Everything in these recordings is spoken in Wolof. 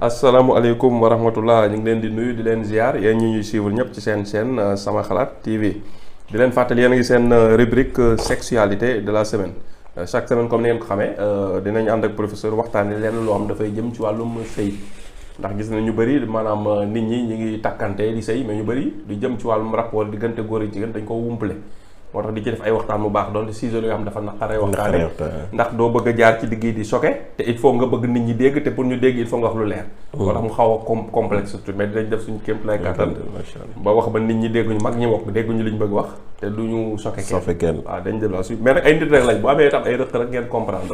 asalaamaaleykum wa rahmatullah ñu ngi leen di nuyu di leen ziar yéen ñi ñuy suivre ñëpp ci seen chaîne Sama Xalaat TV di leen fàttali yéen a ngi seen rubrique sexualité de la semaine chaque semaine comme ni ngeen ko xamee dinañ ànd ak professeur waxtaanee leen loo xam dafay jëm ci wàllum sëy ndax gis nañ ñu bëri maanaam nit ñi ngi takkante di sëy mais ñu bëri di jëm ci wàllum rapport diggante góor ak jigéen dañ ko wumpale moo tax di ci def ay waxtaan bu baax doon sujet yoo xam dafa naqaree waxtaane ndax doo bëgg a jaar ci digg yi di choqué te il faut nga bëgg nit ñi dégg te pour ñu dégg il faut nga wax lu leer moo tax mu xaw a complexe surtout mais dinañ def suñu kéem lay kàttan ba wax ba nit ñi dégguñu mag ñi wax dégguñu li ñu bëgg wax te duñu choqué kenn waaw dañ jël suite mais nag ay nit rek lañ bu amee itam ay rëq rek ngeen comprendre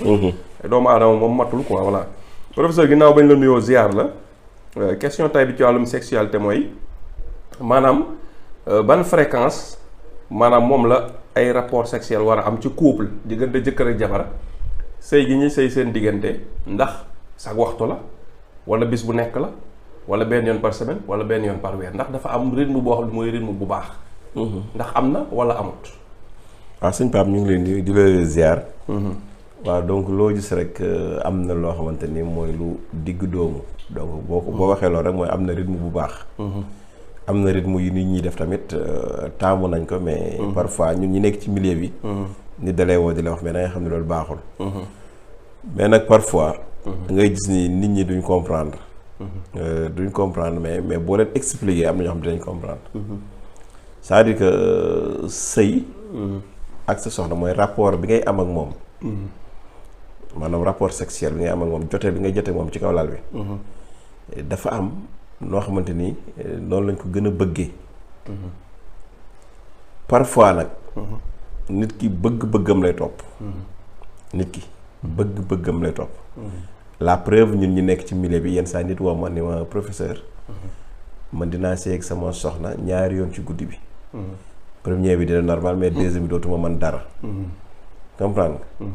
doomu aadama moom matul quoi voilà professeur ginnaaw bañ la nuyoo ziar la question tay bi ci wàllum sexualité mooy maanaam ban fréquence maanaam moom la ay rapport sexuel war a am ci couple diggante jëkkër ak jabar sëy gi ñuy sëy seen diggante ndax sax waxtu la wala bis bu nekk la wala benn yoon par semaine wala benn yoon par weer ndax dafa am rythme boo xam ne mooy rythme bu baax ndax am na wala amut waaw sëñ Pape ñu ngi leen di la ziar waaw donc loo gis rek am na loo xamante ni mooy lu digg doomu donc boo waxee loolu rek mooy am na rythme bu baax am na rythme yu nit ñi def tamit taamu nañ ko mais parfois ñun ñi nekk ci milieu bi ni dalee woo di la wax mais da ngay xam ne loolu baaxul mais nag parfois da ngay gis ni nit ñi duñ comprendre mais boo leen expliquer am na ñoo xam ne dinañ comprendre c'est-à-dire que sëy ak sa soxna mooy rapport bi ngay am ak moom maanaam rapport sexuel bi ngay am ak moom jote bi ngay jote moom ci kaw lal bi dafa am noo xamante ni noonu lañ ko gën a bëggee parfois nag nit ki bëgg-bëggam lay topp la preuve ñun ñu nekk ci milieu bi yenn saa nit woo ma ni ma professeur man dinaa seeg sama soxna ñaari yoon ci guddi bi premier bi dina normal mais deuxième bi dootuma mën dara comprendre nga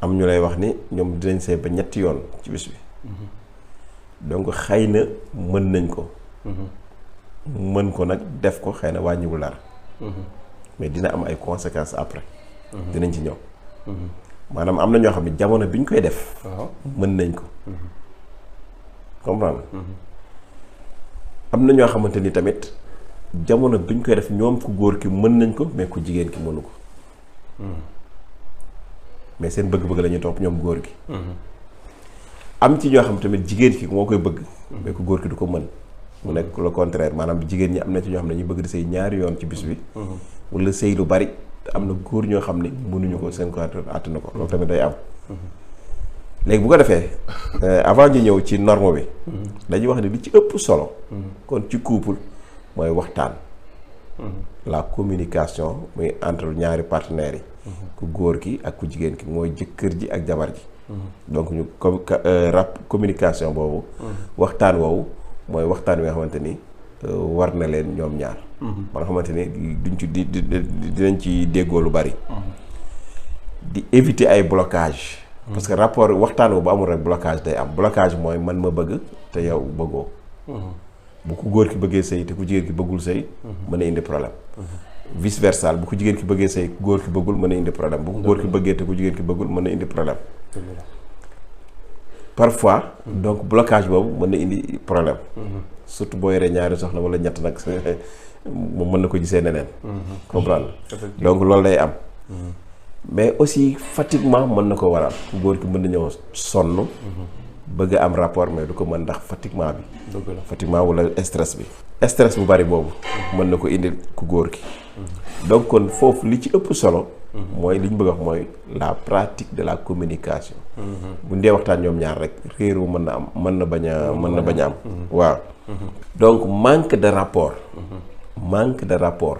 am ñu lay wax ni ñoom dinañ seeg ba ñetti yoon ci bis bi donc xëy na mën nañ ko mën ko nag def ko xëy na wàññiwul dara mais dina am ay conséquences après dinañ ci ñëw maanaam am na ñoo xam ne jamono bi ñu koy def mën nañ ko comprendre am na ñoo xamante ni tamit jamono bi ñu koy def ñoom ku góor ki mën nañ ko mais ku jigéen ki mënu ko mais seen bëgg-bëgg la ñuy topp ñoom góor gi am ci ñoo xam tamit jigéen ki moo koy bëgg mais ku góor ki du ko mën mu nekk le contraire maanaam jigéen ñi am na ci ñoo xam ne ñuy bëgg di sëy ñaari yoon ci bis bi wala sëy lu bari te am na góor ñoo xam ne mënuñu ko seen ko àtt na ko loolu tamit day am léegi bu ko defee avant ñu ñëw ci norme bi dañuy wax ne li ci ëpp solo kon ci couple mooy waxtaan la communication muy entre ñaari partenaires yi ku góor ki ak ku jigéen ki mooy jëkkër ji ak jabar ji donc ñu communication boobu waxtaan woowu mooy waxtaan wi nga xamante ni war na leen ñoom ñaar ba nga xamante ni duñ ci dinañ ci déggoo lu bari di éviter ay blocage parce que rapport waxtaan woowu bu amul rek blocage day am blocage mooy man ma bëgg te yow bëggoo bu ku góor ki bëggee sëy te ku jigéen ki bëggul sëy mën a indi problème vice versa bu ko jigéen ki bëggee sëy ku góor ki bëggul mën a indi problème bu ko góor ki bëggee te ku jigéen ki bëggul mën a indi problème parfois donc blocage boobu mën na indi problème surtout boo yoree ñaari soxna wala ñett nag moom mën na ko gisee neneen comprendre donc loolu day am mais aussi fatiguement mën na ko waral ku góor ki mën na ñëw sonn bëgg am rapport mais du ko mën ndax fatiguement wala stress bu bari boobu mën na ko indil ku góor ki donc kon foofu li ci ëpp solo mooy li ñu bëgg a wax mooy la pratique de la communication bu ñu dee waxtaan ñoom ñaar rek réeroo mën na bañ a am waaw donc manque de rapport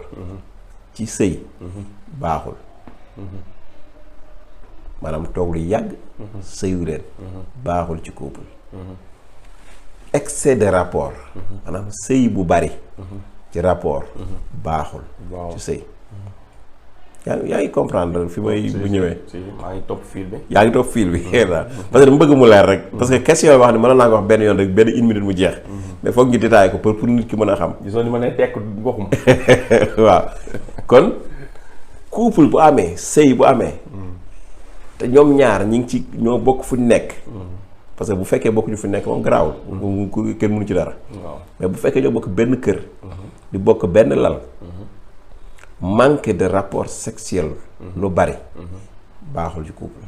ci sëy baaxul maanaam toog lu yàgg sëyu leen baaxul ci couple excès de rapport maanaam sëy bu bari ci rapport baaxul ci sëy yaa ngi comprendre fi may bu ñëwee maa ngi topp fil bi yaa ngi topp fil bi parce que dama bëgg mu leer rek parce que question yi wax ni mën naa ko wax benn yoon rek benn une minute mu jeex mais foog ñu détaillé ko pour nit ki mën a xam gisoo ni ma ne tekk waxum waaw kon couple bu amee sëy bu amee te ñoom ñaar ñi ngi ci ñoo bokk fu ñu nekk parce que bu fekkee bokk ñu fi nekk moom garaawul. kenn mënu ci dara. mais bu fekkee ñoo bokk benn kër. di bokk benn lal. manque de rapport sexuel. lu bari. baaxul ci couple.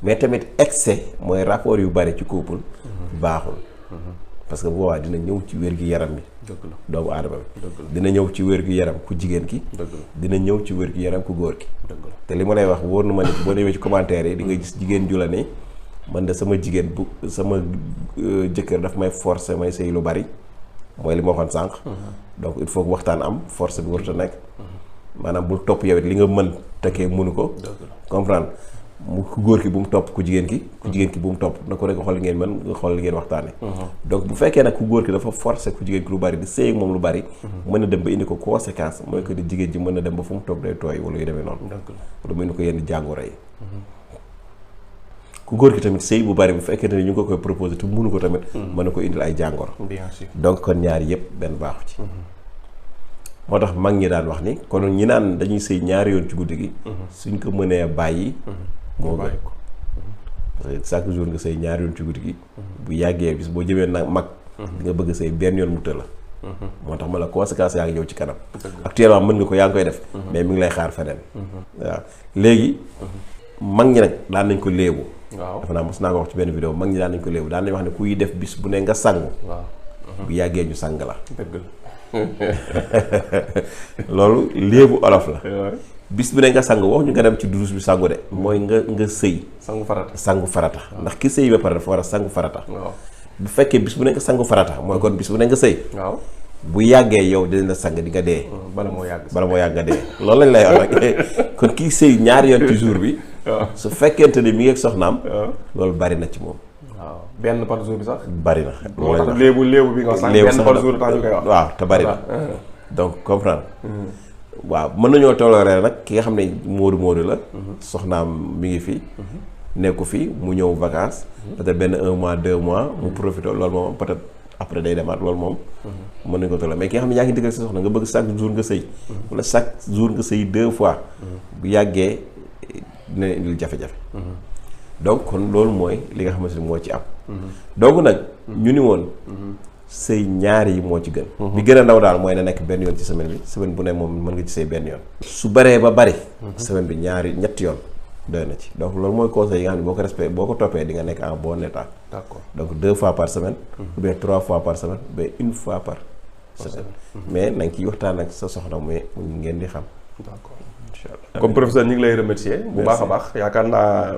mais tamit excès mooy rapport yu bari ci couple. baaxul. parce que bu boobaa dina ñëw ci wér-gi-yaram bi. doomu aadama bi. dina ñëw ci wér-gi-yaram ku jigéen ki. dina ñëw ci wér-gi-yaram ku góor ki. te li ma lay wax wóor na ma ne boo demee ci commentaire yi di nga gis jigéen ju la ne man de sama jigéen bu sama jëkkër daf may forcer may sëy lu bari mooy li ma waxoon sànq. donc il faut que waxtaan am force bi warut a nekk. maanaam bul topp yow it li nga mën tekkee mënu ko. comprendre mu ku góor ki bu mu topp ku jigéen ki. ku jigéen ki bu mu topp na ko rek xool li ngeen mën nga xool li ngeen waxtaane donc bu fekkee nag ku góor ki dafa forcer ku jigéen ki lu bari di sëy ak moom lu bari. mën na dem ba indi ko conséquence mooy que di jigéen ji mën na dem ba fu mu toog day tooy wala yu demee noonu. wala mu indi ko yenn jàngoro yi. ku góor ki tamit sëy bu bari bu fekkee ne ñu ngi ko koy proposé te mënu ko tamit. mën na ko indil ay jàngoro. bien sûr donc kon ñaar yëpp benn baaxu ci. moo tax mag ñi daan wax ni kon ñi naan dañuy sëy ñaari yoon ci guddi gi. suñ ko mënee bàyyi. moo gën parce que chaque jour nga sëy ñaari yoon ci guddi gi. bu yàggee bis boo jëmee nag mag. di nga bëgg sëy benn yoon mu të la. moo tax ma la conséquence yaa ngi ñëw ci kanam. actuellement mën nga ko yaa ngi koy def. mais mi ngi lay xaar feneen. waaw léegi. mag ñi nag daan nañ ko léebu. waaw dafa naa mos naa ko wax ci benn vidéo mag ñi daan nañ ko léebu daan nañ wax ne kuy def bis bu ne nga sangu. bu yàggee ñu sang la. loolu léebu olof la. bis bu ne nga sang wax ñu nga dem ci douche bi sangu de mooy nga sëy. sangu farata ndax ki sëy ba pare dafa war a sangu farata. bu fekkee bis bu ne nga sangu farata mooy kon bis bu ne nga sëy. bu yàggee yow dinañ la sang di nga dee. bala moo yàgg nga dee. loolu lañ lay wax rek kon kii sëy ñaari yoon ci jour bi. su fekkente ni mi ngi ak soxnaam. loolu bari na ci moom. waaw benn par jour bi sax. bari na loolu tax léebu bi nga sax benn par jour tax ñu koy wax. waaw te bari na donc comprendre. waaw mën nañoo toléré nag ki nga xam ne moodu la. soxnaam mi ngi fi. nekku fi mu ñëw vacances. peut-être benn 1 mois 2 mois mu profité loolu moom peut-être après day demaat loolu moom. mën nañu ko toléré mais ki nga xam ne yaa ngi dëggal sa soxna nga bëgg chaque jour nga sëy. wala chaque jour nga sëy 2 fois. bu yàggee dina indil jafe-jafe. donc kon loolu mooy li nga xamante ni moo ci am. donc nag ñu ni woon. sëy ñaari yi moo ci gën. bi gën a ndaw daal mooy na nekk benn yoon ci semaine bi semaine bu ne moom mën nga ci sëy benn yoon. su baree ba bari. semaine bi ñetti yoon doy na ci donc loolu mooy conseil yi nga xam ne boo ko respecté boo ko toppee di nga nekk en bon état. d'accord donc 2 fois par semaine. ou bien 3 fois par semaine ou bien 1 fois par semaine. mais na nga ciy waxtaan ak sa soxna mais ngeen di xam. d'accord incha allah comme professeur ñu ngi lay remercier bu baax a baax yaakaar naa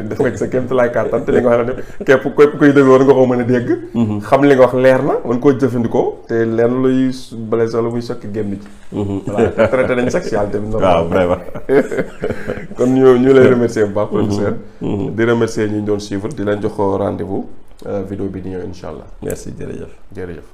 def nga ci sa kéem tolluwaay kàttan te li nga wax ne képp kuy déglu war nga ko mën a dégg. xam li nga wax leer na mën koo jëfandikoo te leen luy blessé la muy sokki génn ci. voilà te traité nañ sexualité bi. waaw vraiment. kon ñu lay remercier bu baax professeur. di remercier ñi ñu doon suivre di leen jox rendez-vous vidéo bi di ñëw incha allah. merci jërëjëf.